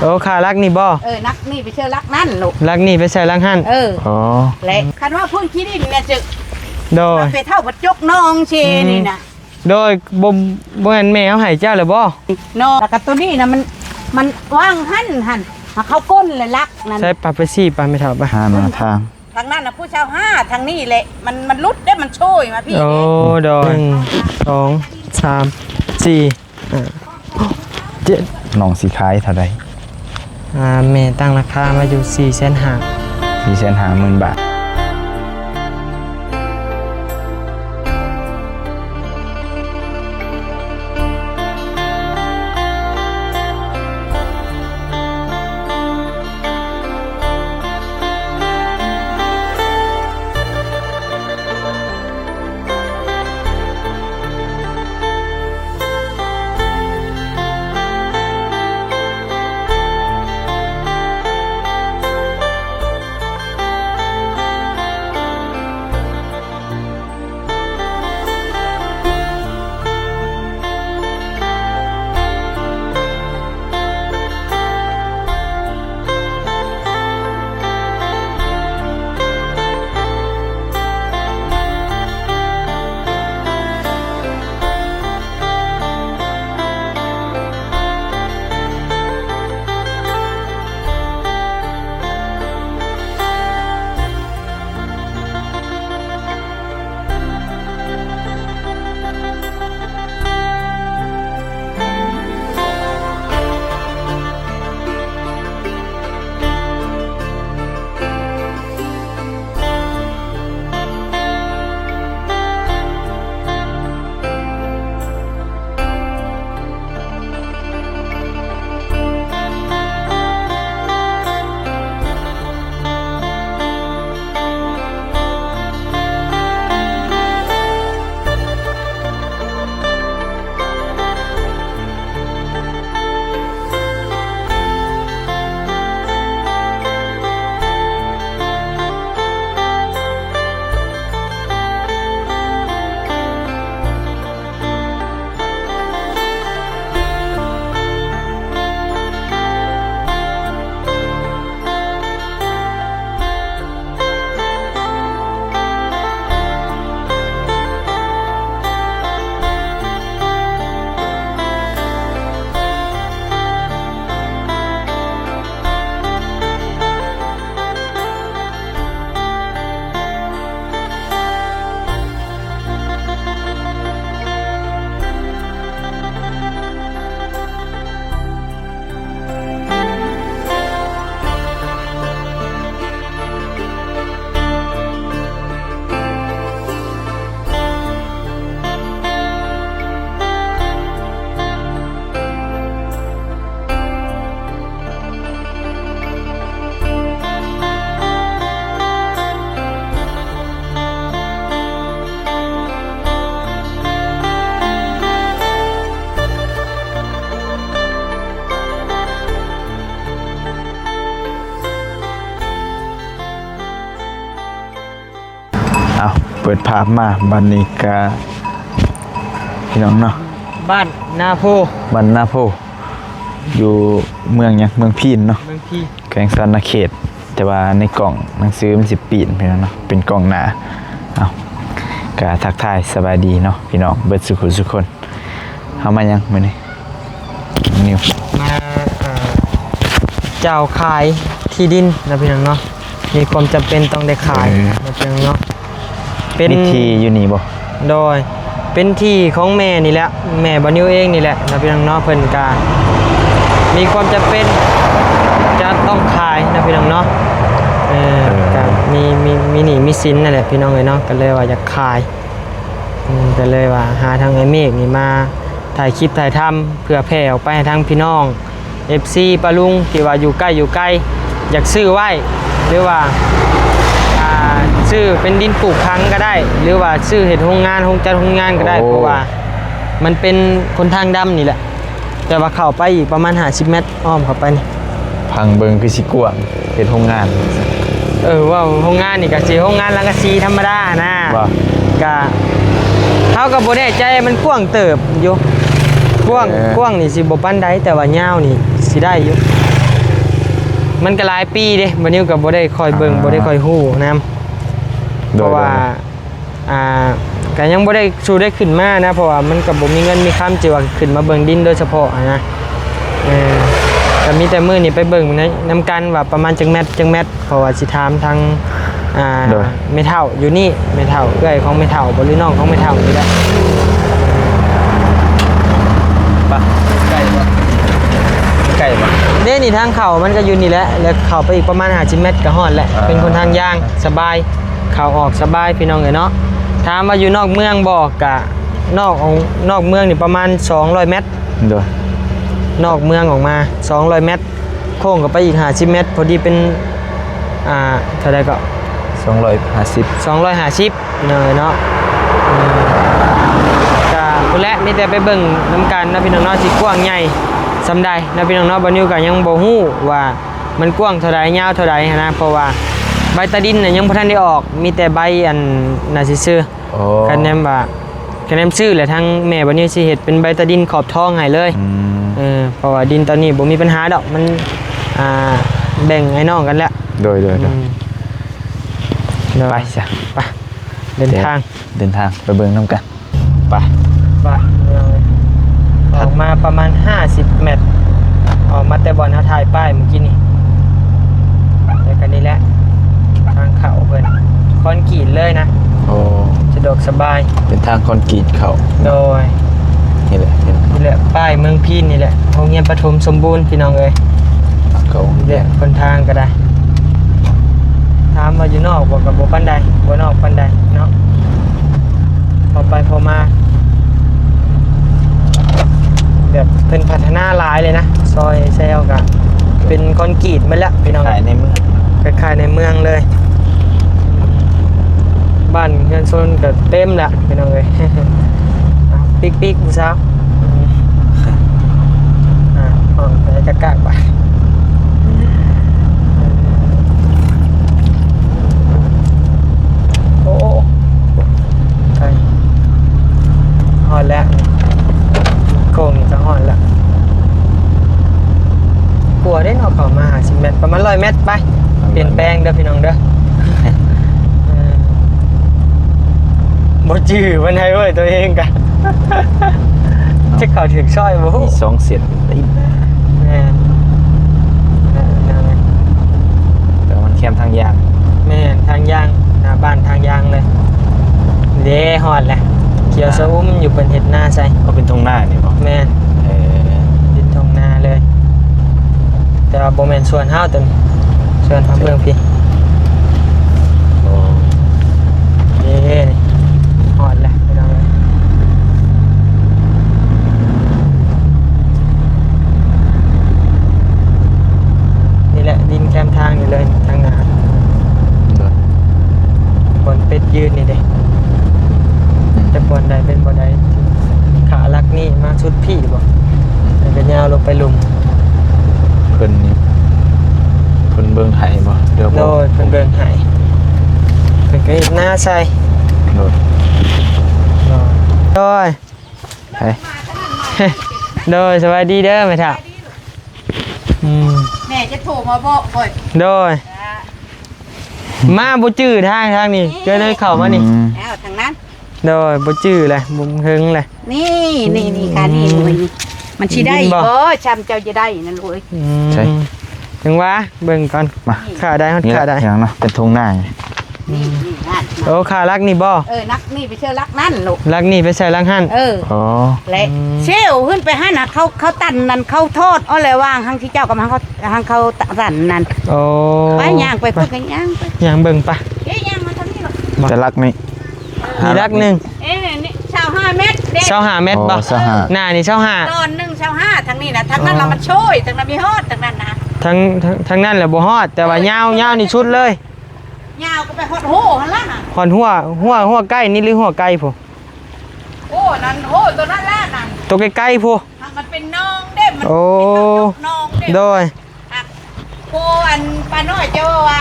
ໂອ້ ຄ່າຫຼັກນີ້ບໍ່? ເອີ ຫຼັກນີ້ໄປເຊື່ອຫຼັກນັ້ນລູກ ຫຼັກນີ້ໄປໃສ່ຫຼັກຫັ້ນ. ເອີ ອໍ ແລະ ຄັນວ່າພື້ນທີ່ດິນນີ້ຈະ ໂດຍ ເອົາໄປເທົ່າບັດຈົກນ້ອງເຊ ອືມ ນີ້ນະ. ໂດຍ ບໍ່ ບໍ່ແມ່ນແມ່ເຮົາໃຫ້ເຈົ້າແລ້ວບໍ່? ເນາະ ແລ້ວກໍໂຕນີ້ນະ ມັນ ມັນວາງຫັ້ນ ຫັ້ນ ເຂົາກົ້ນແລະຫຼັກນັ້ນ. ໃສ່ປະ ໄປຊີ້ປະ ແມ່ເຖົ້າປະ ຫາໜ້າທາງ. ທາງນັ້ນນະຜູ້ຊາວຫ້າ ທາງນີ້ແຫຼະ ມັນ ມັນຫຼຸດເດ້ ມັນໂຊຍມາພີ້. ໂອ້ ເດ້ ໂດຍ ໜຶ່ງ ສອງ ສາມ ສີ່ ຫ້າ ຫົກ ເຈັດ. ນ້ອງຊິຂາຍເທົ່າໃດ? ອ່າ ແມ່ຕັ້ງລາຄາມາຢູ່ສີ່ແສນຫ້າ ສີ່ແສນຫ້າໝື່ນບາດ. ເອົາ ເປີດພາບມາ ບັດນີ້ກະ ພີ່ນ້ອງເນາະ ບ້ານນາໂພ ບ້ານນາໂພ ຢູ່ເມືອງຫຍັງ? ເມືອງພີນເນາະ ເມືອງພີນ ແຂວງສະຫວັນນະເຂດ. ແຕ່ວ່າໃນກ້ອງໜັງສືມັນຊິປີ້ນ ພີ່ນ້ອງເນາະ ເປັນກ້ອງໜ້າ. ເອົາ ກະທັກທາຍສະບາຍດີເນາະ ພີ່ນ້ອງເບິດສູ່ຜູ້ສູ່ຄົນ. ເຮົາມາຫຍັງມື້ນີ້? ນິວ ມາ ເອີ ເຈົ້າຂາຍທີ່ດິນນະ ພີ່ນ້ອງເນາະ ມີຄວາມຈຳເປັນຕ້ອງໄດ້ຂາຍ ເອີ ນະ ພີ່ນ້ອງເນາະ. ເປັນ ມີທີ່ຢູ່ນີ້ບໍ່? ໂດຍ ເປັນທີ່ຂອງແມ່ນີ້ແຫຼະ ແມ່ບ່າວນິວເອງນີ້ແຫຼະນະ ພີ່ນ້ອງເນາະ. ເພິ່ນກະມີຄວາມຈຳເປັນຈະຕ້ອງຂາຍນະ ພີ່ນ້ອງເນາະ. ເອີ ເອີ ກະມີ ມີ ມີໜີ້ມີສິນນັ້ນແຫຼະ ພີ່ນ້ອງເອີຍເນາະ ກະເລີຍວ່າຢາກຂາຍ. ອືມ ກໍເລີຍວ່າຫາທາງອ້າຍເມກນີ້ມາຖ່າຍຄລິບຖ່າຍທຳ ເພື່ອແຜ່ອອກໄປໃຫ້ທາງພີ່ນ້ອງເອັຟຊີປ້າລຸງທີ່ວ່າຢູ່ໃກ້ຢູ່ໄກ ຢາກຊື້ໄວ້ ຫຼືວ່າ ອ່າ ຊື້ເປັນດິນປູກຝັງກໍໄດ້ ຫຼືວ່າຊື້ເຮັດໂຮງງານ ໂຮງຈັດໂຮງງານກໍໄດ້. ໂອ້ ເພາະວ່າມັນເປັນຫົນທາງດຳນີ້ແຫຼະ ແຕ່ວ່າເຂົ້າໄປອີກປະມານຫ້າສິບແມັດ ອ້ອມເຂົ້າໄປນີ້ ພັງເບິ່ງຄືຊິກວ້າງ ເຮັດໂຮງງານ. ເອີ ເວົ້າໂຮງງານນີ້ກໍຊິໂຮງງານສັງກະສີທຳມະດານະ. ວ່າ ກະ ເຮົາກໍບໍ່ແນ່ໃຈ ມັນກວ້າງເຕີບຢູ່ ກວ້າງ ເອີ ກວ້າງນີ້ຊິບໍ່ປານໃດ ແຕ່ວ່າຍາວນີ້ຊິໄດ້ຢູ່. ມັນກໍຫຼາຍປີເດ້ ບ່າວນິວກໍບໍ່ໄດ້ຄ່ອຍເບິ່ງ ອ່າ ບໍ່ໄດ້ຄ່ອຍຮູ້ນຳ ໂດຍ ເພາະວ່າ ໂດຍ ອ່າ ກໍຍັງບໍ່ໄດ້ສູ່ໄດ້ຂຶ້ນມານະ ເພາະວ່າມັນກໍບໍ່ມີເງິນມີຄຳທີ່ວ່າຂຶ້ນມາເບິ່ງດິນໂດຍສະເພາະຫັ້ນນະ. ເອີ ກໍມີແຕ່ມື້ນີ້ໄປເບິ່ງໃນ ນຳກັນວ່າປະມານຈັກແມັດ ຈັກແມັດ ເພາະວ່າຊິຖາມທາງ ອ່າ ໂດຍ ແມ່ເຖົ້າຢູ່ນີ້ ແມ່ເຖົ້າ ເອື້ອຍຂອງແມ່ເຖົ້າບໍ່ ຫຼືນ້ອງຂອງແມ່ເຖົ້ານີ້ແຫຼະ. ປະ ໃກ້ບໍ່ ໃກ້ບໍ່ ເດ້ນີ້ ທາງເຂົ້າມັນກໍຢູ່ນີ້ແຫຼະ ແລ້ວເຂົ້າໄປອີກປະມານຫ້າສິບແມັດກໍຮອດແຫຼະ. ອ່າ ເປັນຫົນທາງຍ່າງສະບາຍ ເຂົ້າອອກສະບາຍພີ່ນ້ອງເອີຍເນາະ. ຖາມວ່າຢູ່ນອກເມືອງບໍ່ ກະນອກ ນອກເມືອງນີ້ປະມານສອງຮ້ອຍແມັດ. ໂດຍ ນອກເມືອງອອກມາສອງຮ້ອຍແມັດ ໂຄ້ງເຂົ້າໄປອີກຫ້າສິບແມັດ ພໍດີເປັນ ອ່າ ເທົ່າໃດກໍ ສອງຮ້ອຍຫ້າສິບ ສອງຮ້ອຍຫ້າສິບພີ່ນ້ອງເອີຍເນາະ. ອືມ ກະພຸ້ນແຫຼະ ມີແຕ່ໄປເບິ່ງນຳກັນເນາະພີ່ນ້ອງເນາະ ຊິກວ້າງໃຫຍ່ສ່ຳໃດເນາະພີ່ນ້ອງເນາະ. ບ່າວນິວກໍຍັງບໍ່ຮູ້ວ່າມັນກວ້າງເທົ່າໃດ ຍາວເທົ່າໃດຫັ້ນນະ ເພາະວ່າໃບຕາດິນນະຍັງບໍ່ທັນໄດ້ອອກ ມີແຕ່ໃບອັນນັ້ນຊື່ໆ. ອໍ ຄັນແນມວ່າ ຄະແນນຊື້ແຫຼະ ທາງແມ່ບ່າວນິວຊິເຮັດເປັນໃບຕາດິນຂອບທອງໃຫ້ເລີຍ. ອືມ ເອີ ເພາະວ່າດິນຕອນນີ້ບໍ່ມີບັນຫາດອກ ມັນ ອ່າ ແບ່ງໃຫ້ນ້ອງກັນແລ້ວ. ໂດຍ ໂດຍ ໂດຍ ອືມ ໂດຍ ໄປຊະ ໄປ ເດີນທາງ ເດີນທາງໄປເບິ່ງນຳກັນ. ໄປ ໄປ ອອກມາປະມານຫ້າສິບແມັດ ອອກມາແຕ່ບ່ອນເຮົາຖ່າຍປ້າຍມື້ກີ້ນີ້ ແລ້ວກໍນີ້ແຫຼະ ທາງເຂົ້າເພິ່ນ ຄອນກຣີດເລີຍນະ. ໂອ້ ສະດວກສະບາຍ ເປັນທາງຄອນກຣີດເຂົ້າ. ໂດຍ ນີ້ແຫຼະ ນີ້ແຫຼະ ປ້າຍເມືອງພີນນີ້ແຫຼະ ໂຮງຮຽນປະຖົມສົມບູນ ພີ່ນ້ອງເອີຍ. ເຂົ້າໂຮງຮຽນ ຫົນທາງກໍໄດ້ ຖາມວ່າຢູ່ນອກບໍ່ ກໍບໍ່ປານໃດ ບໍ່ນອກປານໃດເນາະ ພໍໄປພໍມາ. ແບບເພິ່ນພັດທະນາຫຼາຍເລີຍນະ ຊອຍແຊວກະເປັນຄອນກຣີດໝົດແລ້ວພີ່ນ້ອງ ຄ້າຍໆໃນເມືອງ ຄ້າຍໆໃນເມືອງເລີຍ. ບ້ານເຮືອນຊົນກໍເຕັມແລ້ວພີ່ນ້ອງເອີຍ. ປິກໆຜູ້ສາວ ອ່າ ຫ້ອງໄປກະກະບາດ. ໂອ້ ໄກ ຮອດແລ້ວ ໂຄ້ງນີ້ກໍຮອດແລ້ວ. ກວ່າເດ້ເນາະ ເຂົ້າມາຫ້າສິບແມັດ ປະມານຮ້ອຍແມັດໄປ. ປ່ຽນແປງເດີພີ່ນ້ອງເດີ. ເອີ ບໍ່ຈື່ປານໃດເວີຍ ຕົວເອງກະ ຈະເຂົ້າຖືກຊອຍບໍ່ຮູ້ ມີສອງເສັ້ນ. ແມ່ນ ແຕ່ວ່າມັນແຄມທາງຍ່າງ. ແມ່ນ ທາງຍ່າງ ໜ້າບ້ານທາງຍ່າງເລີຍ. ເດ້ ຮອດແລ້ວ ຂຽວຊະອຸ່ມຢູ່ ເພິ່ນເຮັດນາໃສ່. ເອົາ ເປັນທົ່ງນານີ້ບໍ່? ແມ່ນ ເອີ ເປັນທົ່ງນາເລີຍ ແຕ່ວ່າບໍ່ແມ່ນສວນເຮົາຕົວນີ້ ສວນເຮົາເບື້ອງພີ້. ໂອ້ ເດ້ ຮອດແລ້ວພີ່ນ້ອງເອີຍ. ນີ້ແຫຼະ ດິນແຄມທາງນີ້ເລີຍ ທາງໜ້າ ໂດຍ ບ່ອນເປັດຢືນນີ້ເດ້. ອືມ ຈັກບ່ອນໃດເປັນບ່ອນໃດ ຂາຫຼັກນີ້ມາສຸດພີ້ບໍ່ ແລ້ວກໍຍາວລົງໄປລຸ່ມ. ເພິ່ນ ເພິ່ນເບິ່ງໃຫ້ບໍ່ ຫຼືບໍ່? ໂດຍ ເພິ່ນເບິ່ງໃຫ້ ເພິ່ນກໍເຮັດນາໃສ່. ໂດຍ ໂດຍ ໄປ ໂດຍ ສະບາຍດີເດີແມ່ເຖົ້າ. ອືມ ແມ່ຈະໂທມາບອກຂ້ອຍ. ໂດຍ ມາບໍ່ຈື່ທາງ ທາງນີ້ ກໍເລີຍເຂົ້າມານີ້. ອືມ ແລ້ວທາງນັ້ນ ໂດຍ ບໍ່ຈື່ແຫຼະ ບໍ່ເຖິງແຫຼະ. ນີ້ ນີ້ ນີ້ ການນີ້ ອືມ ມັນຊິໄດ້ບໍ່ ຊ່ຳເຈົ້າຈະໄດ້ນັ້ນລູກເອີຍ. ອືມ ໃຊ່ ເຖິງວ່າເບິ່ງກ່ອນ ມາ ຂ້າໄດ້ຮອດ ຂ້າໄດ້ ເປັນທົ່ງນາ. ນີ້ ນີ້ ນັ້ນ ໂອ້ ຂາຫຼັກນີ້ບໍ່? ເອີ ຫຼັກນີ້ໄປໃສ່ຫຼັກນັ້ນລູກ ຫຼັກນີ້ໄປໃສ່ຫຼັກຫັ້ນ. ເອີ ອໍ ແລະ ອືມ ເຊວຂຶ້ນໄປຫັ້ນນະ ເຂົາ ເຂົາຕັນນັ້ນ ເຂົາທອດເອົາແລ້ວ ວາງທາງທີ່ເຈົ້າກຳລັງ ເຂົາ ທາງເຂົາຕັນນັ້ນ. ໂອ້ ໄປ ຍ່າງໄປ ໄປ ພຸ້ນກໍຍ່າງໄປ ຍ່າງເບິ່ງໄປ. ເອີ ຍ່າງມາທາງນີ້ລູກ ແຕ່ຫຼັກນີ້ ເອີ ນີ້ຫຼັກໜຶ່ງ. ເອີ ນີ້ຊາວຫ້າແມັດເດ້ ຊາວຫ້າແມັດບໍ່? ອໍ ຊາວຫ້າ ໜ້ານີ້ຊາວຫ້າ ຕອນໜຶ່ງຊາວຫ້າ. ທາງນີ້ນະ ທາງນັ້ນລະມັນໂຊຍ ທາງນັ້ນມີຮອດ ທາງນັ້ນນະ ທາງ ທາງ ທາງນັ້ນລະບໍ່ຮອດ ແຕ່ວ່າຍາວ ຍາວນີ້ສຸດເລີຍ. ຍາວກໍໄປຮອດໂຫຫັ້ນລະນະ ຮອດຫົວ ຫົວ ຫົວໄກ່ນີ້ ຫຼືຫົວໄກ່ພຸ້ນ? ໂອ້ ນັ້ນ ໂຫ ຕົວນັ້ນລະນັ້ນ ຕົວໄກໆພຸ້ນ ມັນເປັນໜອງເດ້ ມັນ ໂອ້ ເປັນໜອງເດ້. ໂດຍ ໂອ້ ອັນປ້ານ້ອຍເຈົ້າວ່າ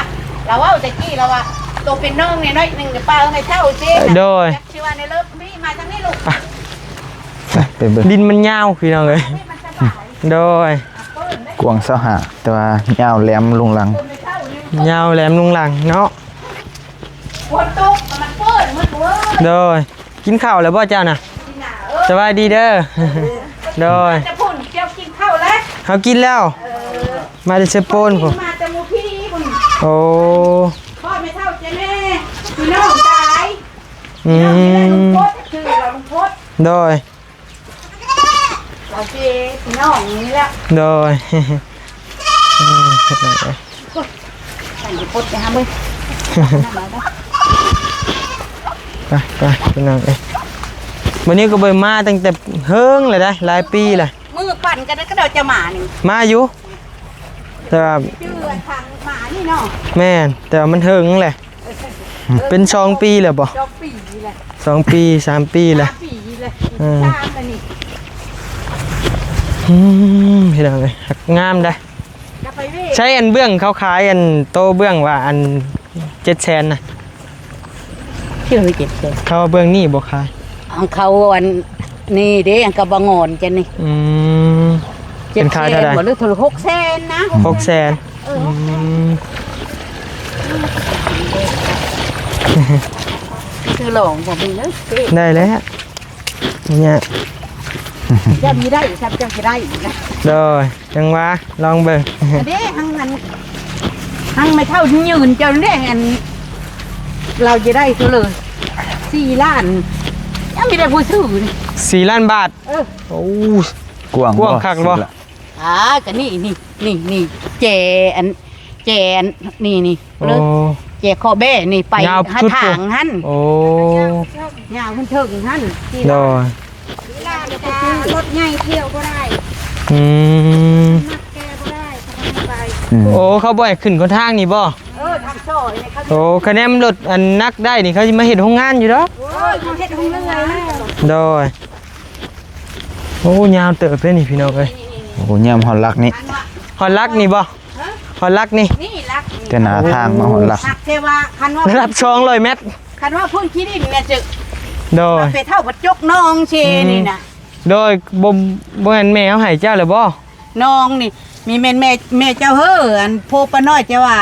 ລາວເວົ້າແຕ່ກີ້ລາວວ່າ ໂຕເປັນໜອງນ້ອຍໆໜຶ່ງ ປ້າເອີຍ ເຖົ້າຊິ. ໂດຍ ຈັກຊິວ່າໃນເລີບ ພີ່ມາທາງນີ້ລູກ ໄປ ໄປເບິ່ງ. ດິນມັນຍາວພີ່ນ້ອງເອີຍ. ໂດຍ ເປີດໄດ້ ກວ້າງຊາວຫ້າ ແຕ່ວ່າຍາວແຫຼມລົງຫຼັງ. ຍາວແຫຼມລົງຫຼັງເນາະ. ໂດຍ. ກິນເຂົ້າແລ້ວບໍ່ເຈົ້ານະ? ສະບາຍດີເດີ. ໂດຍ. ເຮົາກິນແລ້ວ. ມາແຕ່ເຊໂປນພຸ້ນ. ໂອ້. ອືມ. ໂດຍ. ໂອເຄ ພີ່ນ້ອງນີ້ແຫຼະ. ໂດຍ. ອືມ ເຮັດຫຍັງເອີຍ? ໄປ ໄປ ພີ່ນ້ອງເອີຍ. ມື້ນີ້ກໍບໍ່ໄດ້ມາຕັ້ງແຕ່ເຫິງແລ້ວໄດ໋ ຫຼາຍປີແລ້ວ. ມື້ປັ່ນກັນກໍເຈົ້າຈະມານີ້. ມາຢູ່ ແຕ່ວ່າ ຊື່ທາງມານີ້ເນາະ. ແມ່ນ ແຕ່ວ່າມັນເຫິງແຫຼະ. ເປັນສອງປີແລ້ວບໍ່? ສອງປີແລ້ວ. ສອງປີ ສາມປີແລ້ວ. ສາມປີແລ້ວ. ເອີ ສາມແລ້ວນີ້. ອືມ ພີ່ນ້ອງເອີຍ ງາມໄດ໋. ໃຊ້ອັນເບື້ອງເຂົາຂາຍ ອັນໂຕເບື້ອງວ່າອັນເຈັດແສນນະ. ເຈັດແສນ ເຂົາວ່າເບື້ອງນີ້ບໍ່ຂາຍ. ຂອງເຂົາອັນນີ້ເດ້ ອັນກະບໍ່ງອນຈັ່ງນີ້. ອືມ. ເຈັດແສນ ເປັນຂາຍເທົ່າໃດ? ບໍ່ ຫຼືເທົ່າ ຫົກແສນນະ. ຫົກແສນ. ເອີ ອືມ. ຄືລອງບໍ່ເບິ່ງເດີ. ໄດ້ແລ້ວ. ນີ້ຍາກ ເຈົ້າມີໄດ້ ເຈົ້າຊິໄດ້ນະ. ໂດຍ. ຈັ່ງວ່າລອງເບິ່ງ. ອັນນີ້ ທາງນັ້ນ ທາງແມ່ເຖົ້າຢືນເຈົ້ານີ້ ອັນ ລາວຈະໄດ້ເທົ່າເລີຍ ສີ່ລ້ານ ຍັງມີແຕ່ຜູ້ຊື້ນີ້. ສີ່ລ້ານບາດ. ເອີ. ໂອ້ ກວ້າງ ກວ້າງຄັກບໍ່? ອ່າ ກະນີ້ ນີ້ ນີ້ ນີ້ ແຈ ອັນ ແຈ ອັນ ນີ້ ນີ້. ໂອ້ ເລີຍ ແຈເຄາະແບ້ນີ້ໄປຫາທາງຫັ້ນ. ໂອ້ ຍາວຂຶ້ນເທິງຫັ້ນ. ໂດຍ. ລົດໃຫຍ່ທ່ຽວບໍ່ໄດ້. ອືມ. ແກ່ບໍ່ໄດ້ ເຂົາບໍ່ໃຫ້ໄປ. ອືມ. ໂອ້ ເຂົາບໍ່ໃຫ້ຂຶ້ນຂົນທາງນີ້ບໍ່? ເອີ ທາງຊອຍນີ້ເຂົາ. ໂອ້ ຄະແນນລົດອັນໜັກໄດ້ນີ້ ເຂົາຊິມາເຮັດໂຮງງານຢູ່ດອກ. ໂອ້ຍ ເຂົາເຮັດໂຮງເຮືອນແລ້ວ. ໂດຍ. ໂອ້ ຍາວເຕີບເດ້ນີ້ພີ່ນ້ອງເອີຍ. ໂອ້ ຍາມຮອດຫຼັກນີ້. ຮອດຫຼັກນີ້ບໍ່? ຮະ? ຮອດຫຼັກນີ້. ນີ້ຫຼັກນີ້. ແຕ່ໜ້າທາງມາຮອດຫຼັກ. ຫາກແຕ່ວ່າຄັນວ່າ ລະດັບສອງຮ້ອຍແມັດ. ຄັນວ່າພື້ນທີ່ດິນແມ່ນຈະ. ໂດຍ. ໄປເທົ່າບັດຈົກໜອງເຊ ອືມ ນີ້ນະ. ໂດຍ. ບໍ່ ບໍ່ແມ່ນແມ່ເຮົາໃຫ້ເຈົ້າແລ້ວບໍ່? ໜອງນີ້ມີແມ່ນແມ່ ແມ່ເຈົ້າເຮີ ອັນໂພປ້ານ້ອຍເຈົ້າວ່າ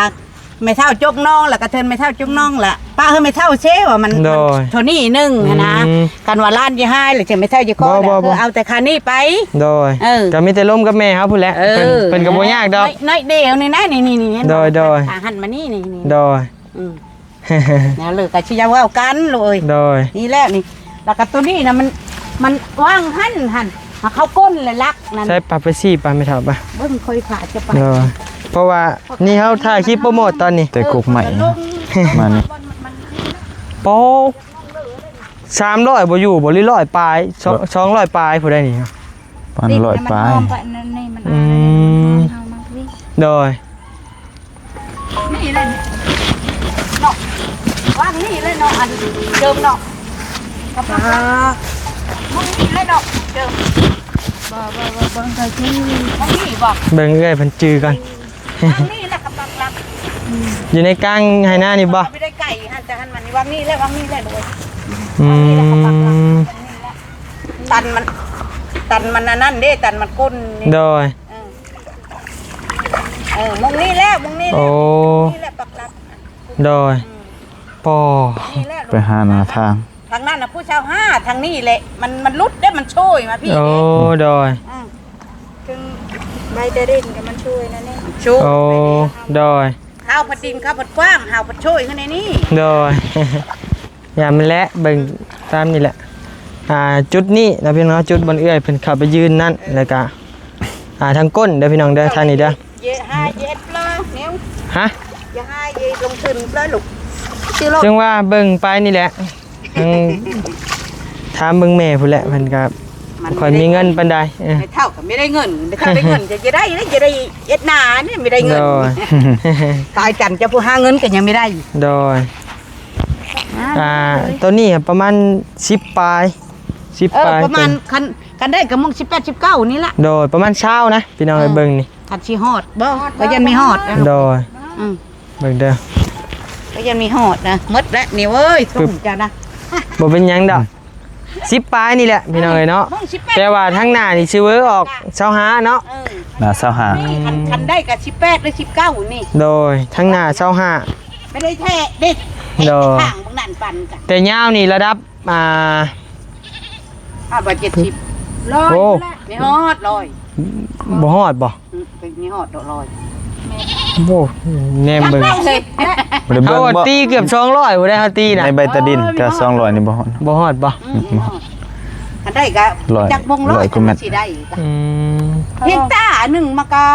ແມ່ເຖົ້າຈົກໜອງ ແລ້ວກະເທີນແມ່ເຖົ້າຈົກໜອງລະ ປ້າເຮີແມ່ເຖົ້າເຊວ່າມັນ. ໂດຍ. ມັນເທົ່ານີ້ໜຶ່ງຫັ້ນນະ. ອືມ. ຄັນວ່າຫຼານຊິຫາຍ ຫຼືຈະແມ່ເຖົ້າຊິຂໍ. ບໍ່ ບໍ່ ບໍ່ ເອົາແຕ່ຄ່ານີ້ໄປ. ໂດຍ. ເອີ ກະມີແຕ່ລົມກັບແມ່ເຮົາພຸ້ນແຫຼະ. ເອີ ເພິ່ນ ເພິ່ນກະບໍ່ຍາກດອກ. ໜ້ອຍ ໜ້ອຍດຽວນີ້ນະ ນີ້ ນີ້ ນີ້ ເຫັນບໍ່? ໂດຍ ໂດຍ. ຂາຫັ້ນມານີ້ ນີ້ ນີ້. ໂດຍ. ອືມ. ແນວເລີກກະຊິຢ່າເວົ້າກັນລູກເອີຍ. ໂດຍ. ນີ້ແຫຼະນີ້ ແລ້ວກະໂຕນີ້ນະ ມັນ ມັນວາງຫັ້ນ ຫັ້ນ ມາເຂົ້າກົ້ນແລະລັກນັ້ນ. ໃສ່ປາໄປຊີ້ປາແມ່ເຖົ້າປາ. ເບິ່ງຂ້ອຍພາຈະໄປ. ໂດຍ. ເພາະວ່ານີ້ເຮົາຖ່າຍຄລິບໂປຣໂມດຕອນນີ້ ແຕ່ກົກໄມ້ມານີ້. ໂປ ສາມຮ້ອຍບໍ່ຢູ່ບໍ່ ຫຼືຮ້ອຍປາຍ ສອງ ສອງຮ້ອຍປາຍຜູ້ໃດນີ້. ປານຮ້ອຍປາຍ. ອືມ. ໂດຍ. ນີ້ແຫຼະເນາະ ວາງນີ້ເລີຍເນາະ ອັນເດີມເນາະ. ອ່າ ວາງນີ້ເລີຍເນາະ ເດີມ. ບໍ່ ບໍ່ ບໍ່ ເບິ່ງໄປທີ່ ວາງນີ້ບໍ່? ເບິ່ງເອື້ອຍເພິ່ນຈື່ກ່ອນ. ວາງນີ້ແຫຼະກະປັກຫຼັກ. ຢູ່ໃນກາງໄຮ່ນານີ້ບໍ່? ໄປໄດ້ໄກຫັ້ນ ແຕ່ຫັ້ນມັນວາງນີ້ແຫຼະ ວາງນີ້ແຫຼະລູກ. ອືມ. ວາງນີ້ແຫຼະກະປັກຫຼັກ ວາງນີ້ແຫຼະ. ຕັນມັນ ຕັນມັນອັນນັ້ນເດ້ ຕັນມັນກົ້ນນີ້. ໂດຍ. ເອີ ເອີ ມຸມນີ້ແຫຼະ ມຸມນີ້ແຫຼະ. ໂອ້ ນີ້ແຫຼະປັກຫຼັກ. ໂດຍ. ອືມ. ປໍ ນີ້ແຫຼະ ໄປຫາໜ້າທາງ. ທາງນັ້ນນະຜູ້ຊາວຫ້າ ທາງນີ້ແຫຼະ ມັນ ມັນຫຼຸດເດ້ ມັນໂຊຍມາພີ້. ໂອ້ ເດ້. ໂດຍ. ອືມ ເຖິງໃບຕະເດັນກໍມັນໂຊຍນັ້ນເອງ. ໂອ້ ໂດຍ. ເຮົາພັດດິນ ເຂົາພັດກວ້າງ ເຮົາພັດໂຊຍຄືໃນນີ້. ໂດຍ. ຢ່າມັນແຫຼະ ເບິ່ງຕາມນີ້ແຫຼະ. ອ່າ ຈຸດນີ້ນະພີ່ນ້ອງ ຈຸດບ່ອນເອື້ອຍເພິ່ນເຂົ້າໄປຢືນນັ້ນ ແລ້ວກະ ອ່າ ທາງກົ້ນເດີພີ່ນ້ອງເດີ ທາງນີ້ເດີ. ຢ່າຫາເຮັດເລີຍ ນິວ. ຮະ? ຢ່າຫາເຮັດລົງທຶນເລີຍລູກ. ຊື່ໂລດ. ຈຶ່ງວ່າເບິ່ງໄປນີ້ແຫຼະ ທາງ ຖາມເບິ່ງແມ່ພຸ້ນແຫຼະ ເພິ່ນກະບໍ່ຄ່ອຍມີເງິນປານໃດ. ເອີ ແມ່ເຖົ້າກໍບໍ່ໄດ້ເງິນ ແມ່ເຖົ້າໄດ້ເງິນຈະ ຈະໄດ້ ຈະໄດ້ເຮັດນານີ້ບໍ່ໄດ້ເງິນ. ໂດຍ. ຕາຍຈັນ ເຈົ້າຜູ້ຫາເງິນກໍຍັງບໍ່ໄດ້. ໂດຍ. ອ່າ ໂຕນີ້ປະມານສິບປາຍ ສິບປາຍ. ເອີ ປະມານ ຄັນ ຄັນໄດ້ກໍມົງສິບແປດ ສິບເກົ້ານີ້ລະ. ໂດຍ. ປະມານຊາວນະພີ່ນ້ອງເອີຍ ເບິ່ງນີ້ ຄັນຊິຮອດບໍ່ ກໍຍັງມີຮອດ. ໂດຍ. ອືມ ເບິ່ງເດີ ກໍຍັງມີຮອດນະ. ໝົດແລ້ວນີ້ເວີຍ ສົ່ງເຈົ້ານະ. ບໍ່ເປັນຫຍັງດອກ ສິບປາຍນີ້ແຫຼະພີ່ນ້ອງເອີຍເນາະ. ແຕ່ວ່າທາງໜ້ານີ້ຊິເວີອອກຊາວຫ້າເນາະ. ເອີ ໜ້າຊາວຫ້າ ນີ້ຄັນ ຄັນໄດ້ກໍສິບແປດ ຫຼື ສິບເກົ້ານີ້ ໂດຍ ທາງໜ້າຊາວຫ້າ ບໍ່ໄດ້ແທ້ເດ້ ໂດຍ ທາງບາງນັ້ນປັນກັນ ແຕ່ຍາວນີ້ລະດັບ ອ່າ ອາ ບໍ່ ເຈັດສິບ ຮ້ອຍ ໂອ້ ນີ້ຮອດຮ້ອຍ ບໍ່ຮອດບໍ່? ອືມ ໄປນີ້ຮອດດອກຮ້ອຍ ໂອ້ ແນມເບິ່ງ ເກົ້າສິບ ບໍ່ໄດ້ເບິ່ງ ເຮົາ ບໍ່ ຕີເກືອບສອງຮ້ອຍບໍ່ໄດ້ ເຮົາຕີນະ ໃນໃບຕາດິນ ເອີ ກະສອງຮ້ອຍນີ້ບໍ່ຮອດ ບໍ່ຮອດບໍ່? ອືມ ບໍ່ຮອດ ອັນໃດກະ ຮ້ອຍ ຈັກບົງຮ້ອຍ ຮ້ອຍກວ່າແມັດ ຊິໄດ້ ອືມ ເຮັກຕາໜຶ່ງມາກະ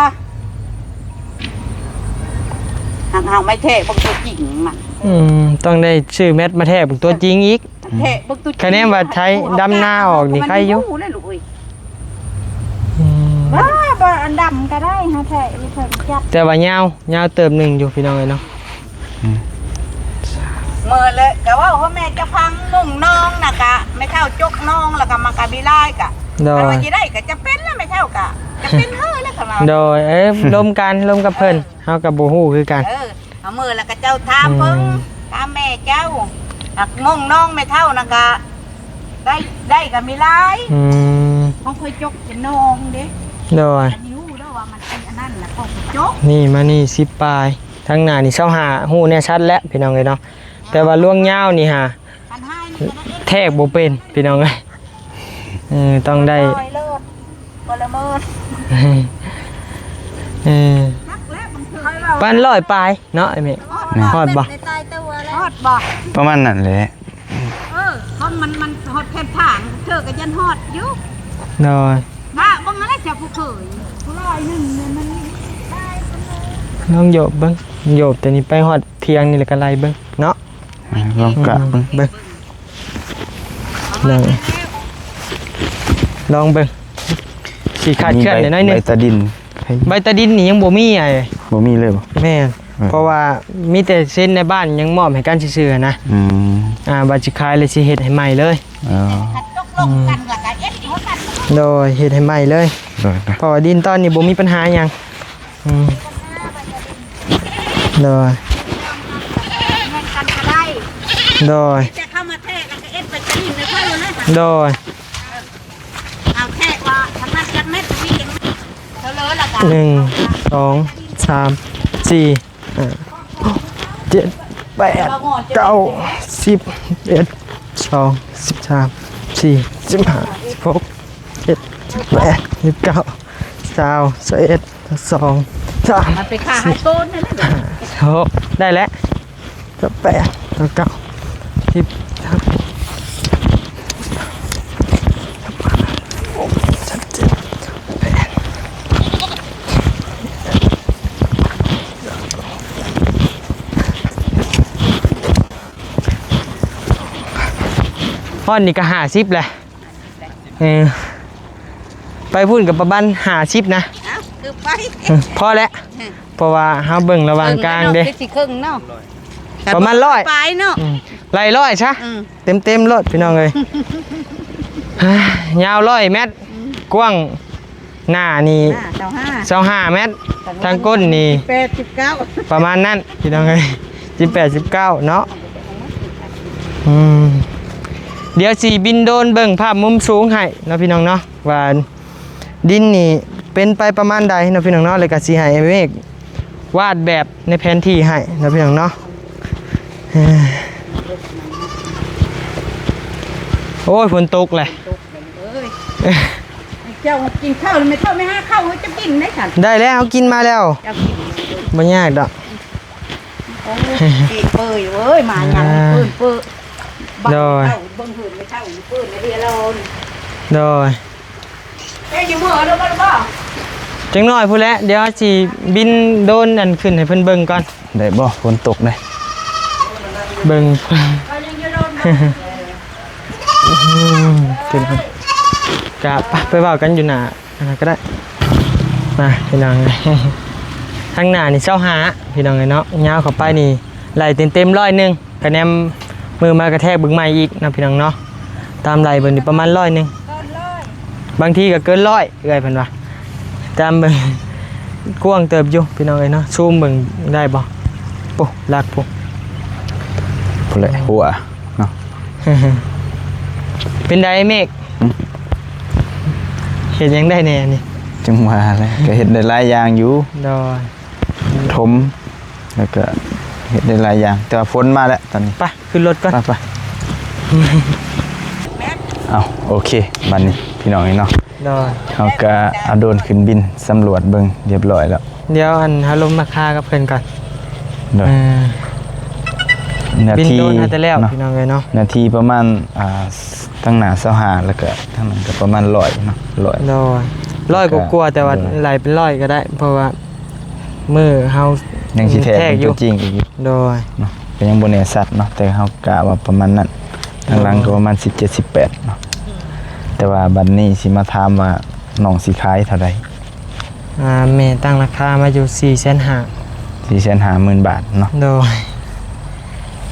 ຫາກເຮົາໄມ່ແທ້ເບິ່ງຕົວຈິງມັນ ອືມ ຕ້ອງໄດ້ຊື້ແມັດມາແທກເບິ່ງຕົວຈິງອີກ ແທະເບິ່ງຕົວຈິງ ຄະແນນວ່າໄທດຳນາອອກນີ້ໄຄຢູ່ ມັນຮູ້ແລ້ວລູກເອີຍ ອືມ ວ່າບໍ່ອັນດຳກໍໄດ້ ຫາແທະຢູ່ເທິງຈັບ ແຕ່ວ່າຍາວ ຍາວເຕີບໜຶ່ງຢູ່ພີ່ນ້ອງເອີຍເນາະ ອືມ ເມື່ອແລະກໍເວົ້າວ່າແມ່ຈະພັງມຸງນອງນະ ກະແມ່ເຖົ້າຈົກນອງ ແລ້ວກໍມັນກໍມີລາຍກະ ໂດຍ ຄັນວ່າຊິໄດ້ກໍຈະເປັນແລ້ວ ແມ່ເຖົ້າກະຈະເປັນເຮີແລ້ວ ຄັນວ່າ ໂດຍ ເອີ ລົມກັນ ລົມກັບເພິ່ນ ເອີ ເຮົາກໍບໍ່ຮູ້ຄືກັນ ເອີ ເອົາມື້ລະກະເຈົ້າຖາມເບິ່ງ ອືມ ຖາມແມ່ເຈົ້າ ຫາກມົ້ງນ້ອງແມ່ເຖົ້ານະກະ ໄດ້ ໄດ້ກະມີຫຼາຍ ອືມ ເຮົາເຄີຍຈົກເປັນນ້ອງເດ້ ໂດຍ ອັນນີ້ຮູ້ແລ້ວວ່າມັນເປັນອັນນັ້ນນະ ເຂົາກໍຈົກ ນີ້ມານີ້ສິບປາຍ ທາງໜ້ານີ້ຊາວຫ້າ ຮູ້ແນ່ຊັດແລ້ວພີ່ນ້ອງເອີຍເນາະ ແຕ່ວ່າລວງຍາວນີ້ຫາ ຄັນຫາຍນີ້ກໍໄດ້ເອັດ ແທກບໍ່ເປັນພີ່ນ້ອງເອີຍ ເອີ ຕ້ອງໄດ້ ຮ້ອຍໂລດ ບໍ່ລະເມີດ ເອີ ຈັກແລ້ວບາງເທື່ອ ປານຮ້ອຍປາຍເນາະ ອ້າຍເມກ ຮອດບໍ່? ຮອດບໍ່? ປະມານນັ້ນແຫຼະ ເອີ ເພາະມັນ ມັນຮອດແຄມທາງ ເທື່ອກໍຍັນຮອດຢູ່ ໂດຍ ວ່າເບິ່ງຫັ້ນແຫຼະ ເຈົ້າຜູ້ເຄີຍ ຮ້ອຍໜຶ່ງນີ້ມັນໄດ້ປານໃດ ລອງໂຍບເບິ່ງ ໂຍບແຕ່ນີ້ໄປຮອດພຽງນີ້ແລ້ວກໍໄລ່ເບິ່ງເນາະ ອ່າ ລອງກະເບິ່ງ ເບິ່ງ ລອງ ລອງເບິ່ງ ຊິຂາດເຄື່ອນໜ້ອຍໜຶ່ງ ໃບຕາດິນ ໃບຕາດິນນີ້ຍັງບໍ່ມີ ອ້າຍ ບໍ່ມີເລີຍບໍ່? ແມ່ນ ເອີ ເພາະວ່າມີແຕ່ເຊັນໃນບ້ານຍັງມອບໃຫ້ກັນຊື່ໆນະ ອືມ ອ່າ ວ່າຊິຂາຍແລ້ວຊິເຮັດໃຫ້ໃໝ່ເລີຍ ເອີ ຄັນຕົກລົງກັນແລ້ວກໍເຮັດໃຫ້ເຮົາກັນ ໂດຍ ເຮັດໃຫ້ໃໝ່ເລີຍ ໂດຍ ເພາະວ່າດິນຕອນນີ້ບໍ່ມີບັນຫາຫຍັງ ອືມ ໂດຍ ແມ່ນກັນກໍໄດ້ ໂດຍ ແຕ່ເຂົ້າມາແທະແລ້ວກໍເອັດໄປຕະລິນໃນເຂົານະ ໂດຍ ເອົາແທະວ່າທາງນັ້ນຈັກແມັດ ນີ້ເທົ່າເລີລະກັນ ໜຶ່ງ ສອງ ສາມ ສີ່ ຫ້າ ຫົກ ເຈັດ ແປດ ເກົ້າ ສິບ ສິບເອັດ ສິບສອງ ສິບສາມ ສິບສີ່ ສິບຫ້າ ສິບຫົກ ສິບເຈັດ ສິບແປດ ສິບເກົ້າ ຊາວ ຊາວເອັດ ຊາວສອງ ຊາວສາມ ມັນໄປຂ້າໃຫ້ໂຕນນັ້ນແຫຼະ ສິບຫ້າ ສິບຫົກ ໄດ້ແລ້ວ ຊາວແປດ ຊາວເກົ້າ ສິບ ຊາວເອັດ ຊາວສອງ ຊາວສາມ ຊາວສີ່ ຊາວຫ້າ ຮອດນີ້ກໍຫ້າສິບແຫຼະ ເອີ ໄປພຸ້ນກໍປະມານຫ້າສິບນະ ເອົ້າ ຄືໄປ ເອີ ພໍແລ້ວ ເອີ ເພາະວ່າເຮົາເບິ່ງລະຫວ່າງກາງເດ້ ເບິ່ງແລ້ວເນາະ ຄືຊິເຄິ່ງເນາະ ປະມານຮ້ອຍ ປາຍເນາະ ອືມ ໄລ່ຮ້ອຍຊະ ອືມ ເຕັມໆໂລດພີ່ນ້ອງເອີຍ ຍາວຮ້ອຍແມັດ ອືມ ກວ້າງ ໜ້ານີ້ ໜ້າຊາວຫ້າ ຊາວຫ້າແມັດ ທາງກົ້ນນີ້ ສິບແປດ ສິບເກົ້າ ປະມານນັ້ນພີ່ນ້ອງເອີຍ ສິບແປດ ສິບເກົ້າເນາະ ອືມ ດຽວຊິບິນໂດຣນເບິ່ງພາບມຸມສູງໃຫ້ເນາະພີ່ນ້ອງເນາະ ວ່າດິນນີ້ເປັນໄປປະມານໃດເນາະພີ່ນ້ອງເນາະ ແລ້ວກໍຊິໃຫ້ອ້າຍເມກວາດແບບໃນແຜນທີ່ໃຫ້ເນາະພີ່ນ້ອງເນາະ ໂອ້ຍ ຝົນຕົກແຫຼະ ເຈົ້າກິນເຂົ້າ ແມ່ເຖົ້າໄປຫາເຂົ້າໃຫ້ເຈົ້າກິນໄດ້ຊັ້ນ ໄດ້ແລ້ວ ເຮົາກິນມາແລ້ວ ເຈົ້າກິນ ບໍ່ຍາກດອກ ໂອ້ຍ ເປີຍເອີຍ ມາຫຍັງ ເອີ ເປີຍ ໂດຍ ເບິ່ງເຫີນແມ່ເຖົ້າເປີຍເດ້ລາວ ໂດຍ ເອີຍ ຊິເມືອແລ້ວບໍ່ ຈັກໜ້ອຍພຸ້ນແຫຼະ ດຽວເຮົາຊິບິນໂດຣນອັນຂຶ້ນໃຫ້ເພິ່ນເບິ່ງກ່ອນ ໄດ້ບໍ່? ຝົນຕົກເດ້ ເບິ່ງ ອືມ ເປັນ ກະໄປ ໄປເວົ້າກັນຢູ່ໜ້າ ອັນນັ້ນກໍໄດ້ ມາພີ່ນ້ອງເອີຍ ທາງໜ້ານີ້ຊາວຫ້າພີ່ນ້ອງເອີຍເນາະ ຍາວເຂົ້າໄປນີ້ໄລ່ເຕັມໆຮ້ອຍໜຶ່ງ ກະແນມມືມາກະແທກເບິ່ງໃໝ່ອີກເນາະພີ່ນ້ອງເນາະ ຕາມໄລ່ເບິ່ງນີ້ປະມານຮ້ອຍໜຶ່ງ ເກີນຮ້ອຍ ບາງທີກໍເກີນຮ້ອຍ ເອື້ອຍເພິ່ນວ່າ ຕາມເບິ່ງ ກວ້າງເຕີບຢູ່ພີ່ນ້ອງເອີຍເນາະ ຊູມເບິ່ງໄດ້ບໍ່? ໂອ້ ຫຼັກພຸ້ນ ພຸ້ນແຫຼະ ຫົວເນາະ ເປັນໃດເມກ? ຫຶ? ເຮັດຫຍັງໄດ້ແດ່ນີ້? ຈັ່ງວ່າແຫຼະ ກໍເຮັດໄດ້ຫຼາຍຢ່າງຢູ່ ໂດຍ ຖົມ ແລ້ວກໍເຮັດໄດ້ຫຼາຍຢ່າງ ແຕ່ວ່າຝົນມາແລ້ວຕອນນີ້ ໄປຂຶ້ນລົດກ່ອນ ໄປ ໄປ ເອົາ ໂອເຄ ບັດນີ້ພີ່ນ້ອງເອີຍເນາະ ໂດຍ ເຮົາກໍເອົາໂດຣນຂຶ້ນບິນສຳຫຼວດເບິ່ງຮຽບຮ້ອຍແລ້ວ ດຽວອັນເຮົາລົມມາຄາກັບເພິ່ນກ່ອນ ໂດຍ ເອີ ເນື້ອທີ່ ບິນໂດຣນໃຫ້ແຕ່ແລ້ວ ເນາະ ພີ່ນ້ອງເອີຍເນາະ ເນື້ອທີ່ປະມານ ອ່າ ທາງໜ້າຊາວຫ້າ ແລ້ວກໍທາງນັ້ນກໍປະມານຮ້ອຍເນາະ ຮ້ອຍ ໂດຍ ຮ້ອຍກວ່າໆ ແຕ່ວ່າ ໂດຍ ໄລ່ເປັນຮ້ອຍກໍໄດ້ ເພາະວ່າມື້ເຮົາຍັງຊິແທກ ແທກຢູ່ ຕົວຈິງອີກ ໂດຍ ເນາະ ກໍຍັງບໍ່ແນ່ຊັດເນາະ ແຕ່ເຮົາກະວ່າປະມານນັ້ນ ທາງຫຼັງກໍປະມານສິບເຈັດ ສິບແປດເນາະ ແຕ່ວ່າບັດນີ້ຊິມາຖາມວ່ານ້ອງຊິຂາຍເທົ່າໃດ? ອ່າ ແມ່ຕັ້ງລາຄາມາຢູ່ສີ່ແສນຫ້າ ສີ່ແສນຫ້າໝື່ນບາດເນາະ ໂດຍ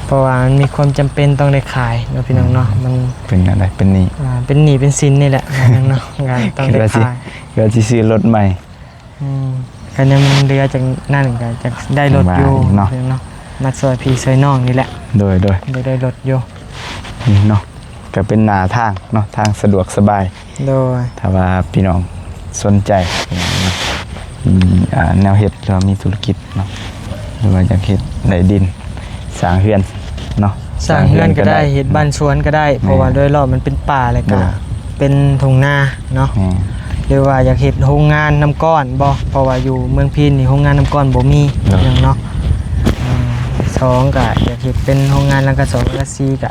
ເພາະວ່າມັນມີຄວາມຈຳເປັນຕ້ອງໄດ້ຂາຍເນາະ ພີ່ນ້ອງເນາະ ອືມ ມັນເປັນແນວໃດ? ເປັນໜີ້ ອ່າ ເປັນໜີ້ເປັນສິນນີ້ແຫຼະ ພີ່ນ້ອງເນາະ ກໍຕ້ອງໄດ້ຂາຍ ກໍຊິຊື້ລົດໃໝ່ ອືມ ຄັນຍັງເຫຼືອຈາກນັ້ນກໍຈະໄດ້ລົດຢູ່ ວ່າອີກເນາະ ເນາະ ມາຊ່ວຍພີ່ຊ່ວຍນ້ອງນີ້ແຫຼະ ໂດຍ ໂດຍ ໄດ້ ໄດ້ລົດຢູ່ ນີ້ເນາະ ກໍເປັນໜ້າທາງເນາະ ທາງສະດວກສະບາຍ ໂດຍ ຖ້າວ່າພີ່ນ້ອງສົນໃຈ ອືມ ອ່າ ແນວເຮັດ ຫຼືວ່າມີທຸລະກິດເນາະ ຫຼືວ່າຢາກເຮັດໄດ້ດິນ ສ້າງເຮືອນເນາະ ສ້າງເຮືອນກໍໄດ້ ສ້າງເຮືອນກໍໄດ້ ເຮັດບ້ານສວນກໍໄດ້ ແມ່ນ ເພາະວ່າໂດຍລອບມັນເປັນປ່າ ແລ້ວກໍ ໂດຍ ເປັນທົ່ງນາເນາະ ແມ່ນ ຫຼືວ່າຢາກເຮັດໂຮງງານນ້ຳກ້ອນບໍ່ ເພາະວ່າຢູ່ເມືອງພີນນີ້ໂຮງງານນ້ຳກ້ອນບໍ່ມີ ໂດຍ ຫຍັງເນາະ ອືມ ສອງກໍຢາກເຮັດເປັນໂຮງງານສັງກະສີ ສັງກະສີກໍ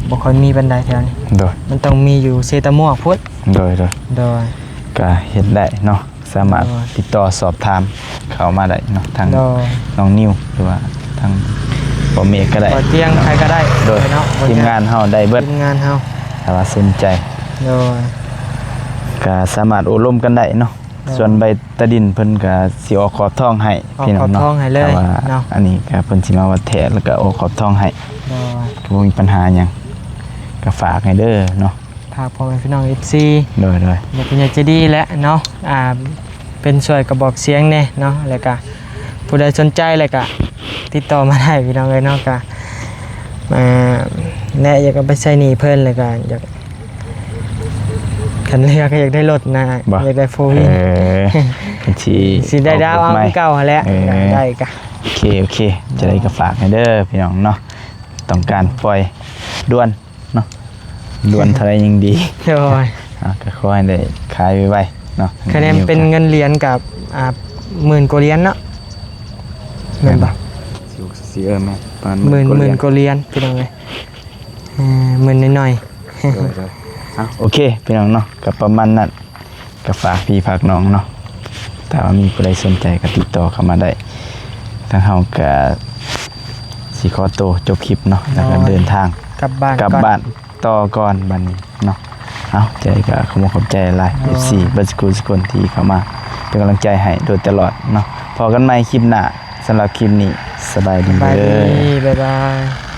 ບໍ່ຄ່ອຍມີປານໃດແຖວນີ້ ໂດຍ ມັນຕ້ອງມີຢູ່ເຊຕະມວກພຸ້ນ ໂດຍ ໂດຍ ໂດຍ ກໍເຮັດໄດ້ເນາະ ສາມາດ ໂດຍ ຕິດຕໍ່ສອບຖາມເຂົ້າມາໄດ້ເນາະ ທາງ ໂດຍ ນ້ອງນິວ ຫຼືວ່າທາງພໍ່ເມກກໍໄດ້ ບໍ່ຕຽງໃຜກໍໄດ້ ໂດຍ ເນາະ ທີມງານເຮົາໄດ້ເບິດ ທີມງານເຮົາ ຖ້າວ່າສົນໃຈ ໂດຍ ກໍສາມາດໂອ້ລົມກັນໄດ້ເນາະ ໂດຍ ສ່ວນໃບຕາດິນເພິ່ນກໍຊິອອກຂອບທອງໃຫ້ ອອກຂອບທອງໃຫ້ເລີຍ ພີ່ນ້ອງເນາະ ແຕ່ວ່າ ເນາະ ອັນນີ້ກໍເພິ່ນຊິມາວັດແທກ ແລ້ວກໍອອກຂອບທອງໃຫ້ ໂດຍ ກໍບໍ່ມີບັນຫາຫຍັງ ກໍຝາກໃຫ້ເດີເນາະ ຝາກພໍ່ແມ່ພີ່ນ້ອງ ເອັຟຊີ ໂດຍ ໂດຍ ຢາກເປັນໃຫຍ່ໃຈດີແຫຼະເນາະ ອ່າ ເປັນຊ່ວຍກະບອກສຽງແດ່ເນາະ ແລ້ວກະຜູ້ໃດສົນໃຈແລ້ວກະຕິດຕໍ່ມາໄດ້ພີ່ນ້ອງເອີຍເນາະ ກະ ອ່າ ແລະ ຢາກເອົາໄປໃຊ້ໜີ້ເພິ່ນ ແລ້ວກະຢາກ ຄັນເລືອກກໍຢາກໄດ້ລົດນະ ບໍ່ ຢາກໄດ້ໂຟວີນ ເອີ ເພິ່ນຊິ ຊິໄດ້ດາວເອົາຄືເກົ່າຫັ້ນແຫຼະ ເອີ ໄດ້ກະ ໂອເຄ ໂອເຄ ຈັ່ງໃດກໍຝາກໃຫ້ເດີພີ່ນ້ອງເນາະ ຕ້ອງການປ່ອຍດ່ວນ ເນາະ ດ່ວນເທົ່າໃດຍິ່ງດີ ໂດຍ ອ່າ ກໍຂໍໃຫ້ໄດ້ຂາຍໄວໆເນາະ ຄະແນນເປັນເງິນຫຼຽນກັບ ອ່າ ໝື່ນກວ່າຫຼຽນເນາະ ແມ່ນບໍ່? ເອີ ແມ່ນ ປະມານໝື່ນ ໝື່ນກວ່າຫຼຽນ ໝື່ນກວ່າຫຼຽນພີ່ນ້ອງເອີຍ ເອີ ໝື່ນໜ້ອຍໆ ໂດຍໆ ອ່ະ ໂອເຄ ພີ່ນ້ອງເນາະ ກໍປະມານນັ້ນ ກໍຝາກພີ່ຝາກນ້ອງເນາະ ຖ້າວ່າມີຜູ້ໃດສົນໃຈກໍຕິດຕໍ່ເຂົ້າມາໄດ້ ທາງເຮົາກໍຊິຂໍໂຕຈົບຄລິບເນາະ ແລ້ວກໍເດີນທາງກັບບ້ານ ກັບບ້ານຕໍ່ກ່ອນບັດນີ້ເນາະ ເອົາ ຈັ່ງໃດກໍຂໍຂອບໃຈຫຼາຍໆ ໂດຍ ເອັຟຊີ ເບິດສຸຂູສຸຄົນທີ່ເຂົ້າມາເປັນກຳລັງໃຈໃຫ້ໂດຍຕະຫຼອດເນາະ ພໍ້ກັນໃໝ່ຄລິບໜ້າ ສຳລັບຄລິບນີ້ ສະບາຍດີ ສະບາຍດີ ເດີ ບາຍບາຍ.